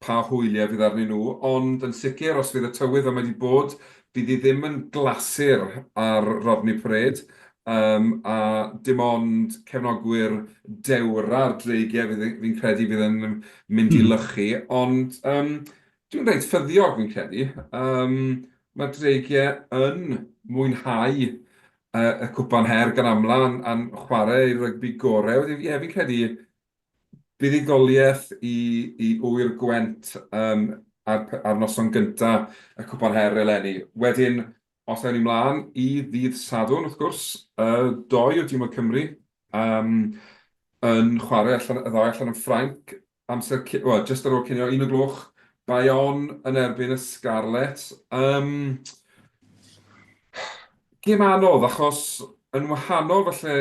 pa hwyliau fydd arnyn nhw, ond yn sicr, os fydd y tywydd fel mae 'di bod, fydd hi ddim yn glasur ar Rodney Parade, yym, a dim ond cefnogwyr dewra'r Dreigiau fydd, fi'n credu, fydd yn mynd i lychu, ond yym, dwi'n reit ffyddiog, fi'n credu. Yym, mae'r Dreigiau yn mwynhau y Cwpan Her gan amla, a'n chwarae eu rygbi gorau. Wedyn, ie, fi'n credu Buddugoliaeth i i Ŵyr Gwent yym ar ar noson gynta y Cwpan Her eleni. Wedyn, os ewn ni mlaen i ddydd Sadwrn, wrth gwrs, yy dou o dimoedd Cymru. Yym, yn chwarae allan, y ddau allan yn Ffrainc, amser, wel, jyst ar ôl cinio, 1 o gloch, Bayonne yn erbyn y Scarlets. Um, gêm anodd, achos yn wahanol falle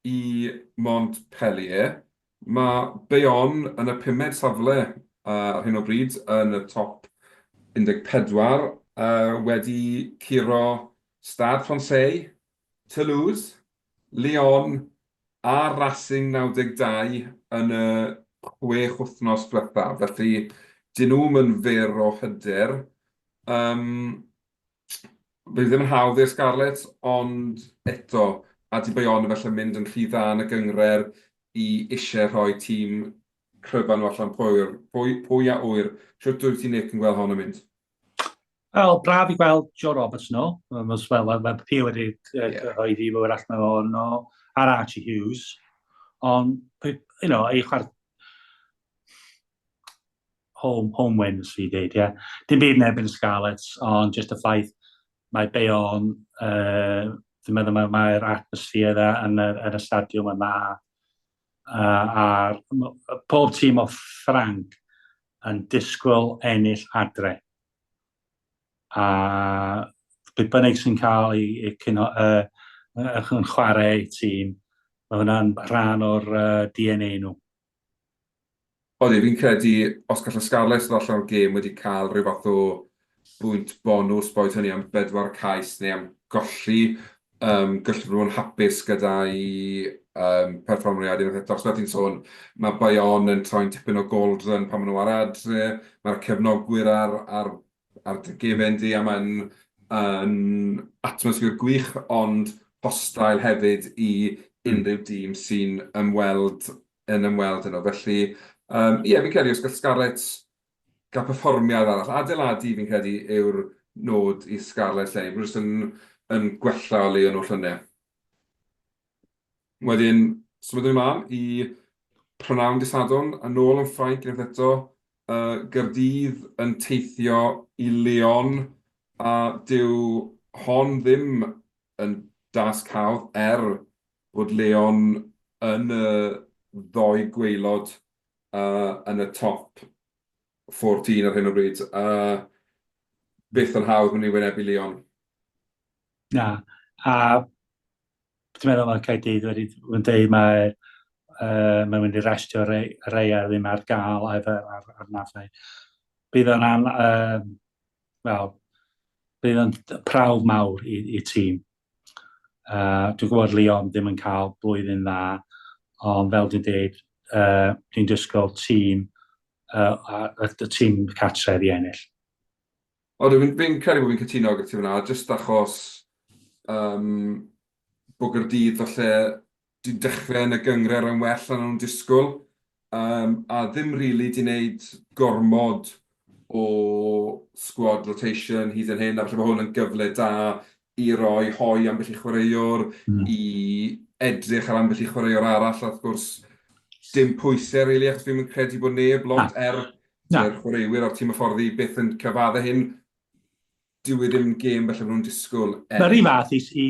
i Montpellier, mae Bayonne yn y pumed safle ar hyn o bryd yn y top 14, wedi curo Stade Français, Toulouse, Lyon a Racing 92 yn y chwech wythnos diwethaf, felly 'dyn nhw'm yn fyr o hyder. Yym, fydd ddim yn hawdd i'r Scarlets, ond eto, a 'di Bayonne efallai mynd yn rhy dda yn y gynghrair i isie rhoi tîm cryfa nhw allan, pwy, pwy, pwy a ŵyr. Shwt wyt ti Nick yn gweld hon yn mynd? Wel, braf i gweld Joe Roberts nôl. Wel, mae ma P wedi cyhoeddi yeah. fod allan o nôl, a'r Archie Hughes. Ond, you know, ei chwar... Home, home wins, fi dweud, ie. Yeah. Dim byd yn erbyn y Scarlets, ond just y ffaith mae Bayonne, uh, dwi'n meddwl mae'r mae atmosphere dda yn y, yn y stadiwm yn dda. Uh, a pob tîm o Ffranc yn disgwyl ennill adre. A beth bynnag sy'n cael ei, ei cyno, uh, yn chwarae eu tîm, mae hwnna'n rhan o'r uh, DNA nhw. Odi, fi'n credu os gall y Scarlets ddod allan o'r gêm wedi cael rhyw fath o bwynt bonws, boed hynny am bedwar cais neu am golli, yym gallen nhw fod yn hapus gyda'i yym perfformiad unwaith eto. Achos fel ti'n sôn, mae Bayonne yn troi'n tipyn o gauldron pan maen nhw ar adre, mae'r cefnogwyr ar ar ar dy gefen di a mae'n yn atmosffer gwych, ond hostile hefyd i unrhyw dîm sy'n ymweld yn ymweld yno. Felly yym ie, fi'n credu os gall Scarlets gael perfformiad arall, adeiladu fi'n credu yw'r nod i Scarlets eleni, maen nhw jyst yn yn gwella o le o'n nhw llynedd. Wedyn, symudwn ni mlaen i prynhawn dydd Sadwrn, yn ôl yn Ffrainc unwaith eto, uh, Gaerdydd yn teithio i Lyon, a dyw hon ddim yn dasg hawdd, er bod Lyon yn y ddoi gwaelod uh, yn y top 14 ar hyn o bryd. Uh, byth yn hawdd mynd i wynebu Lyon. Na, a dwi'n meddwl mae Caerdydd wedi yn dweud mae uh, mae'n mynd i restio rei, rei ar ddim ar gael efo ar, ar nafau. Bydd o'n an, uh, wel, bydd o'n prawf mawr i, i tîm. Uh, dwi'n gwybod Leon ddim yn cael blwyddyn dda, ond fel dwi'n dweud, uh, dwi'n disgwyl tîm, uh, a, y tîm cartref i ennill. Odw, fi'n fi'n credu bod fi'n cytuno gyda ti fan'na, jyst achos yym bod Gaerdydd falle 'di dechrau yn y gynghrair yn well na o'n nhw'n disgwyl, yym a ddim rili 'di wneud gormod o squad rotation hyd yn hyn, a falle bod hwn yn gyfle da i roi hoe ambell i chwaraewr, i edrych ar ambell i chwaraewr arall, a wrth gwrs dim pwysau rili, achos fi'm yn credu bod neb lot, er Na'r chwaraewyr a'r tîm hyfforddi byth yn cyfadde hyn, dyw e ddim yn gêm falle bod nhw'n disgwyl ennill. Mae'r un fath i, i,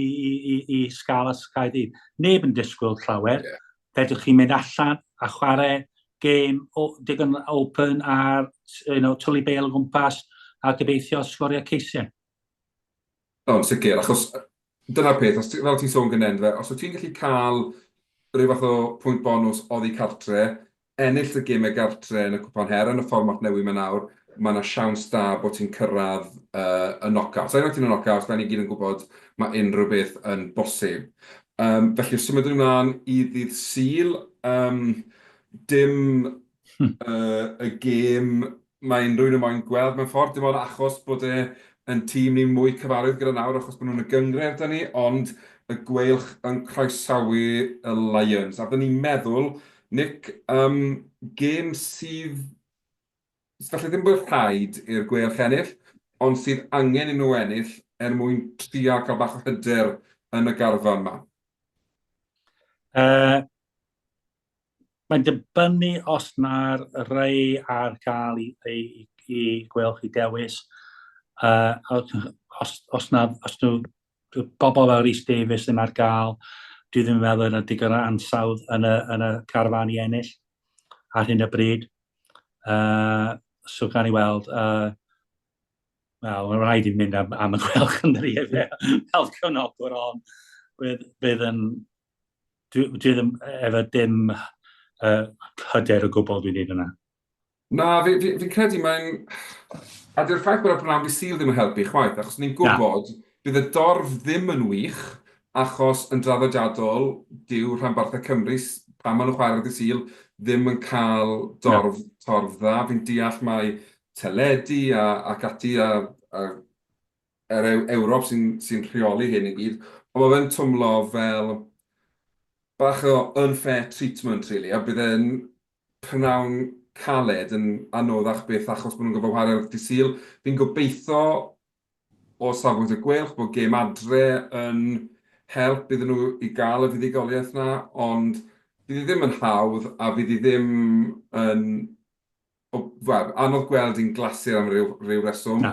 i, i Scarlets Caerdydd. Neb yn disgwyl llawer. Yeah. Fedrwch chi'n mynd allan a chwarae gêm o, digon open a you know, twlu bêl o gwmpas a gobeithio sgorio ceisiau. O, yn sicr, achos dyna'r peth, os ti, fel ti'n sôn gynnau, yndyfe, os wyt ti'n gallu cael rhyw fath o pwynt bonws oddi cartre, ennill y gemau gartre yn y Cwpan Her yn y fformat newydd 'ma nawr, mae 'na siawns da bod ti'n cyrraedd uh, y knockouts. A unwaith ti'n y knockouts, fel ni gyd yn gwybod, mae unrhyw beth yn bosib. Um, felly, os symudwn ni mlaen i ddydd Sul, um, dim uh, y gêm mae unrhyw un yn moyn gweld mewn ffordd, dim ond achos bod e yn tîm ni'n mwy cyfarwydd gyda nawr, achos bod nhw'n y gynghrair 'da ni, ond y Gweilch yn croesawu y Lions. A fydden ni'n meddwl, Nick, um, gêm sydd falle ddim bod rhaid i'r Gweilch ennill, ond sydd angen i nhw ennill er mwyn trio cael bach o hyder yn y garfan 'ma. Mae'n dibynnu os mae'r rhai ar gael i, i, i Gweilch i dewis. Uh, os, os, na, os nhw, bobl fel Rhys Davies ddim ar gael, Dwi ddim yn meddwl yna digon o ansawdd yn y, yn y carfan i ennill ar hyn o bryd. So gan i weld, wel, mae'n rhaid i mynd am, am y Gweilch yn dydi, fel cefnogwr, ond bydd, bydd yn, dwi, dwi ddim efo dim hyder o gwbl dwi'n dweud yna. Na, fi, fi, fi'n credu mae'n... A dyw'r ffaith bod y prynhawn dydd Sul ddim yn helpu chwaith, achos ni'n gwybod bydd y dorf ddim yn wych, achos yn draddodiadol, dyw rhanbarthau Cymru, pan maen nhw'n chwarae ar ddydd Sul, ddim yn cael dorf, torf dda. Fi'n deall mai teledu a, ac ati a, a yr Ewrop sy'n sy rheoli hyn i gyd, ond mae fe'n twmlo fel bach o unfair treatment, really, a bydd e'n prynawn caled yn anoddach byth achos bod nhw'n gorfod chwarae ar ddydd Sul. Fi'n gobeithio o safbwynt y Gweilch bod gêm adre yn help iddyn nhw i gael y fuddugoliaeth 'na, ond fydd hi ddim yn hawdd a fydd hi ddim yn, wel, anodd gweld hi'n glasur am ryw, ryw reswm. Na.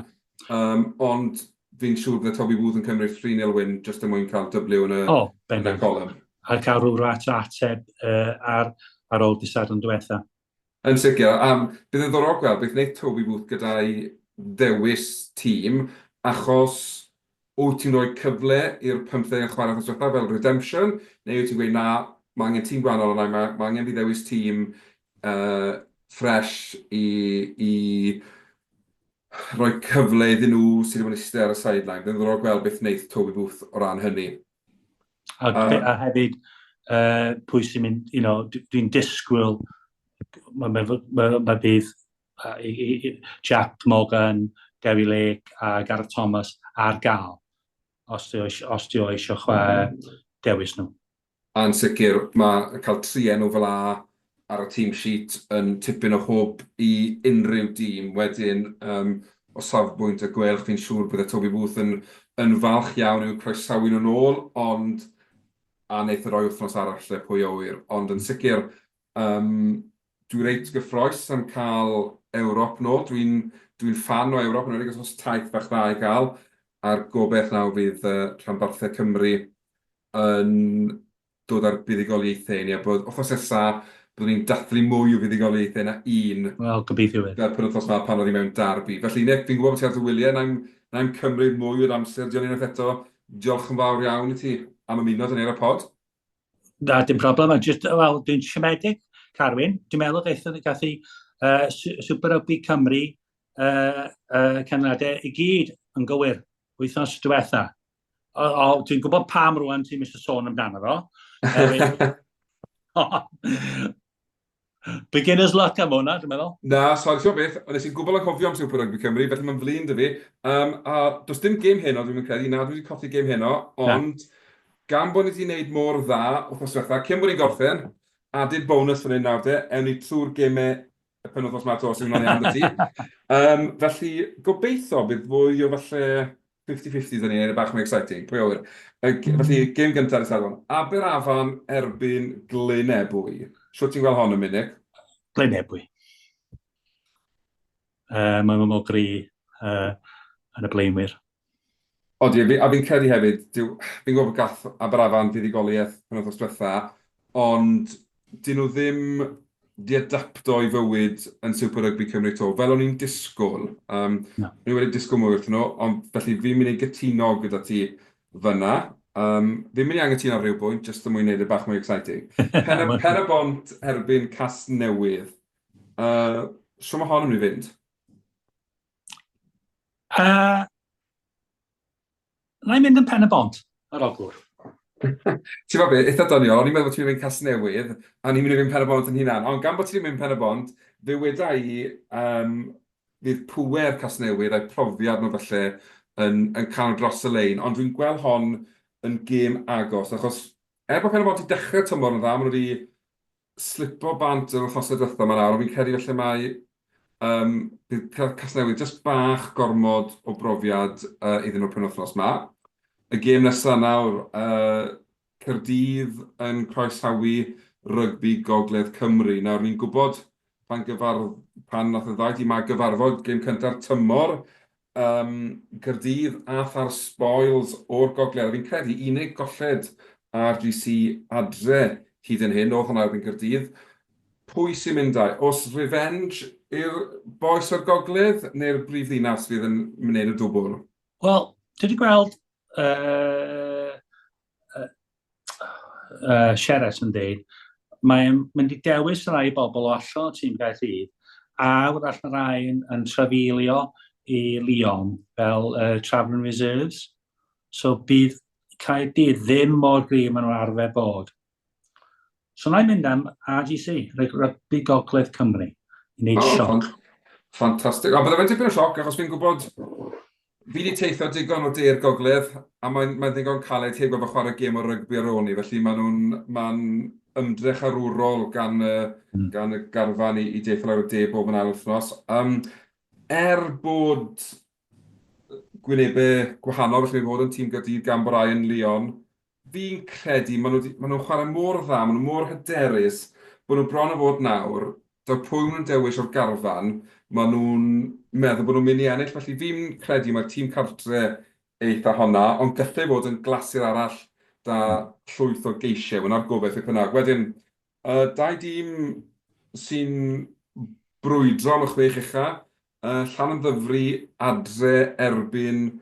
Ond fi'n siŵr bydde Toby Booth yn cymryd 3-0 win jyst er mwyn cael W yn y, oh, yn y column. A cael rhyw rat o ateb ar, ar ôl dydd Sadwrn diwetha. Yn sicr. Bydd yn ddiddorol gweld beth wneith Toby Booth gyda'i ddewis tîm, achos wyt ti'n rhoi cyfle i'r pymtheg yn chwarae wythnos diwetha fel redemption, neu wyt ti'n gweud na, mae angen tîm gwahanol arna i, mae, mae angen fi ddewis tîm ffresh i, i rhoi cyfle iddyn nhw sydd wedi bod yn eistedd ar y sideline. Bydd yn ddiddorol gweld beth wneith Toby Booth o ran hynny. A, a hefyd, pwy sy'n mynd, you know, dwi'n disgwyl, mae ma, ma, ma bydd Jack Morgan, Dewi Lake a Gareth Thomas ar gael, os di o eisiau chwarae dewis nhw. A'n sicr, mae cael tri enw fel 'a ar y team sheet yn tipyn o hwb i unrhyw dîm. Wedyn, yym, o safbwynt y Gweilch, fi'n siŵr bydde Toby Booth yn yn falch iawn i'w croesawu nhw'n ôl, ond a wneith e roi wythnos arall le, pwy a ŵyr. Ond yn sicr, yym, dwi reit gyffrous am cael Ewrop nôl. Dwi'n dwi'n ffan o Ewrop, yn enwedig os oes taith fach dda i gael, a'r gobaith nawr fydd rhanbarthau Cymru yn dod â'r buddugoliaethau i ni, a bod wythnos nesa, byddwn ni'n dathlu mwy o fuddugoliaethau na un. Wel, gobeithio wir. Fel penwythnos 'ma pan oedd hi mewn derby. Felly Nick, fi'n gwybod bod ti ar dy wyliau, na i'm na i'm cymryd mwy o'r amser di ond unwaith eto, diolch yn fawr iawn i ti am ymuno 'da ni ar y pod. Na, dim problem. A just, wel, dwi'n siomedig, Carwyn. Dwi'n meddwl gaethon ni gath i Super Rugby Cymru canlyniadau i gyd yn gywir wythnos diwetha. O, o, dwi'n gwybod pam rwan ti'n eisiau sôn amdano fo. Beginner's luck am hwnna, dwi'n meddwl. Na, sori, ti'n beth, nes i'n gwbl anghofio am Super Rugby Cymru, felly mae'n flin 'da fi. A does dim gêm heno, dwi'n yn credu, na, dwi wedi colli gêm heno, ond gan bod ni wedi gwneud mor dda wythnos diwetha, cyn bod ni'n gorffen, added bonus fan hyn nawr de, ewn ni trwy'r gemau y penwythnos 'ma 'to, os yw hwnna'n iawn 'da ti. Felly, gobeithio bydd fwy o falle 50-50 'da ni, neu bach mwy exciting, pwy a ŵyr. Felly, gêm gyntaf ar y Sadwrn, Aberafan erbyn Glyn Ebwy. Shwt ti'n gweld hon yn mynd, Nick? Glyn Ebwy. Mae nhw'n mor gry yn y blaenwyr. Odi, a fi'n credu hefyd, dyw, fi'n gwybod bod gath Aberafan fuddugoliaeth penwythnos diwetha, ond 'dyn nhw ddim 'di adapto i fywyd yn Super Rugby Cymru 'to, fel o'n i'n disgwyl. Um, no. O'n i wedi disgwyl mwy wrthyn nhw, ond felly fi'n mynd i gytuno gyda ti fyna. Um, fi'n mynd i angytuno ar ryw bwynt, jyst er mwyn gwneud e bach mwy exciting. Pen, y, Pen y Bont erbyn Casnewydd. Shwt mae hon yn mynd i fynd? Na i mynd yn Pen y Bont, ar Ogwr. Ti'n gwybod beth, eitha doniol, o'n i'n meddwl bod ti'n mynd Casnewydd, a o'n i'n mynd i fynd Pen y Bont yn hunan, ond gan bod ti 'di mynd Pen y Bont, fe weda i, um, fydd pŵer Casnewydd a'i profiad nhw falle yn, yn cael nhw dros y lein, ond dwi'n gweld hon yn gêm agos, achos er bod Pen y Bont wedi dechrau tymor yn dda, maen nhw wedi slipo bant yr wythnosau diwetha 'ma nawr, ond fi'n credu falle mai yym bydd Casnewydd jyst bach gormod o brofiad iddyn nhw'r penwythnos 'ma. Y gêm nesa nawr, Caerdydd yn croesawu Rygbi Gogledd Cymru. Nawr ni'n gwybod pan gyfar- pan nath y ddau dîm 'ma gyfarfod gêm cynta'r tymor, Yym, Caerdydd ath â'r spoils o'r gogledd, a fi'n credu unig golled RGC adre hyd yn hyn, oedd hwnna erbyn Caerdydd. Pwy sy'n mynd â? Oes revenge i'r bois o'r gogledd neu'r brif ddinas fydd yn mynd y dwbl? Wel, dwi wedi gweld Sheres yn dweud, mae'n mynd i dewis rai bobl o allan o tîm Caerdydd, a wrach mae rai yn, yn trafeilio i Lyon fel Travelling Reserves. So bydd Caerdydd ddim mor gryf maen nhw'n arfer bod. So na i mynd am RGC, Rygbi Gogledd Cymru, i wneud oh, sioc. Ffantastig. Ond bydde fe'n tipyn o sioc, achos fi'n gwybod, fi wedi teithio digon o de'r gogledd, a mae'n mae ddigon caled heb gorfod chwarae gêm o rygbi ar ôl ni, felly maen nhw'n mae'n ymdrech arwrol gan y, gan y garfan i, i deithio lawr y de bob yn ail wythnos. Um, er bod gwynebau gwahanol, felly fod yn tîm Gaerdydd gan bod rai yn Lyon, Fi'n credu, maen nhw 'di, maen nhw'n chwarae mor dda, maen nhw mor hyderus, bod nhw bron a fod nawr, taw pwy maen nhw'n dewis o'r garfan, maen nhw'n meddwl bod nhw'n mynd i ennill. Felly fi'n credu mai'r tîm cartre eitha honna, ond gallai fod yn glasur arall 'da llwyth o geisiau. Wel, 'na'r gobaith beth bynnag. Wedyn, y dau dîm sy'n brwydro am y chwech ucha, Llanymddyfri adre erbyn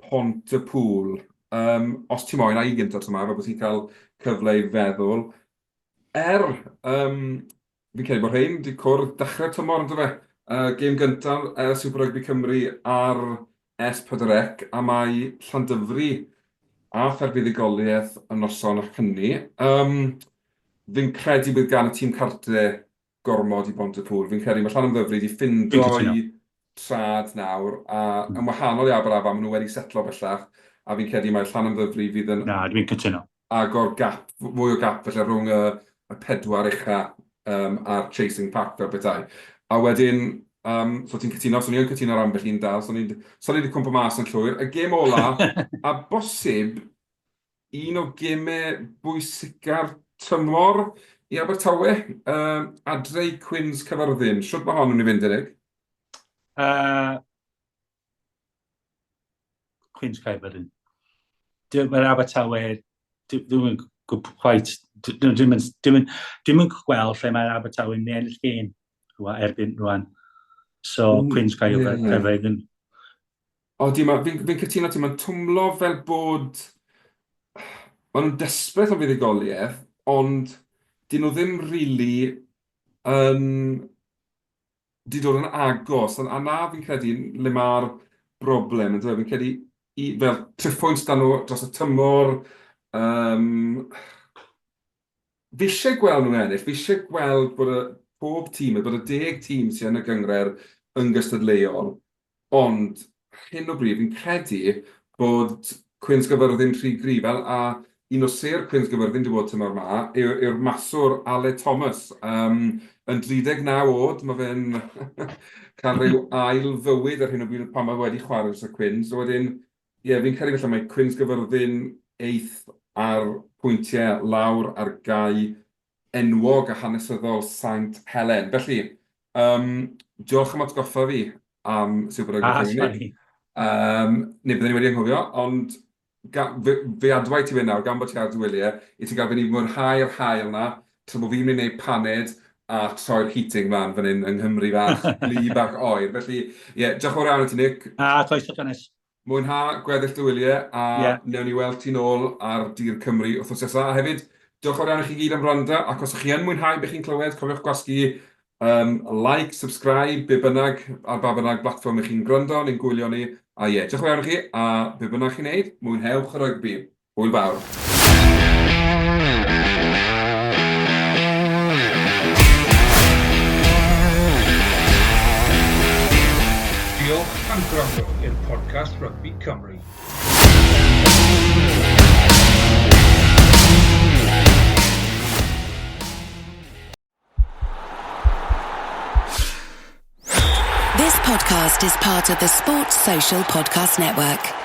Pont-y-pŵl. Yym, os ti moyn, a i gynta tro 'ma, fel bod ti'n cael cyfle i feddwl. Er, yym, fi'n credu bod rhein 'di cwrdd dechrau'r tymor, on'd do fe? Gêm gyntaf Super Rugby Cymru ar S4C, a mae Llandyfri a Ffair Buddugoliaeth y noson hynny. Yym, fi'n credu bydd gan y tîm cartre gormod i Bontypŵl. Fi'n credu mae Llanymddyfri 'di ffindo'i trad nawr, a yn wahanol i Aberafan, maen nhw wedi setlo bellach, a fi'n credu mai Llanymddyfri fydd yn... Na, dwi'n cytuno. ...agor gap, fwy o gap falle rhwng y y pedwar ucha yym a'r chasing pack fel petai. A wedyn, yym, so ti'n cytuno, so ni yn cytuno ar ambell un dal, so ni'n so ni 'di cwmpo mas yn llwyr. Y gêm ola, a bosib un o gemau bwysica'r tymor i Abertawe, uh, adre i Cwins Cyfyrddin. Shwt mae hon yn mynd i fynd, Enig? Cwins Caerfyrddin. Mae'r Abertawe, dwi'n quite, dwi'n dwi'n gweld lle mae'r Abertawe yn ennill gêm erbyn rwan. So, Cwins Caerfyrddin. Odi, ma', fi'n fi'n cytuno ti, mae'n twmlo fel bod... Maen nhw'n desperate am fuddugoliaeth, ond 'dyn nhw ddim rili yn... 'di dod yn agos, a 'na fi'n credu le ma'r broblem, yndyfe? Fi'n credu i... fel triphwynt 'da nhw dros y tymor, yym... Fi isie gweld nhw'n ennill, fi isie gweld bod y pob tîm, bod y deg tîm sy yn y gynghrair yn gystadleuol, Ond ar hyn o bryd fi'n credu bod Cwins Gaerfyrddin rhy gryf, a a un o sêr Cwins Gaerfyrddin 'di bod tymor 'ma yw yw'r maswr Aled Thomas. Yym yn 39 oed, ma' fe'n cael rhyw ail fywyd ar hyn o bryd pan mae wedi chwarae dros y Cwins. A wedyn, ie, fi'n credu falle mai Cwins Gaerfyrddin eith ar pwyntiau lawr ar gae enwog a hanesyddol Saint Helen. Felly, yym, diolch am atgoffa fi am Super Rugby Cymru. Ah, sorry. Neu byddwn i wedi anghofio, ond ga- fe, fe adwaith ti fe nawr, gan bod ti ar dy wyliau, i ti gael fynd i mwynhau'r haul 'na, tra bod fi'n mynd i wneud paned a troi'r heating mlaen fan hyn yng Nghymru fach, gwlyb ac oer. Felly, ie, diolch yn fawr iawn i ti, Nick. Ah, croeso cynnes. Mwynha gweddill dy wyliau a wnewn ni weld ti nôl ar dir Cymru wythnos nesa. A hefyd, diolch yn fawr iawn i chi gyd am wrando, ac os ych chi yn mwynhau be chi'n clywed, cofiwch gwasgu um, like, subscribe, be bynnag, ar ba bynnag blatfform ych chi'n gwrando neu'n gwylio ni. A ie, diolch yn fawr iawn i chi, a be bynnag chi'n neud, mwynhewch y rygbi. Hwyl fawr. Diolch am gwrando i'r podcast Rygbi Cymru. This podcast is part of the Sports Social Podcast Network.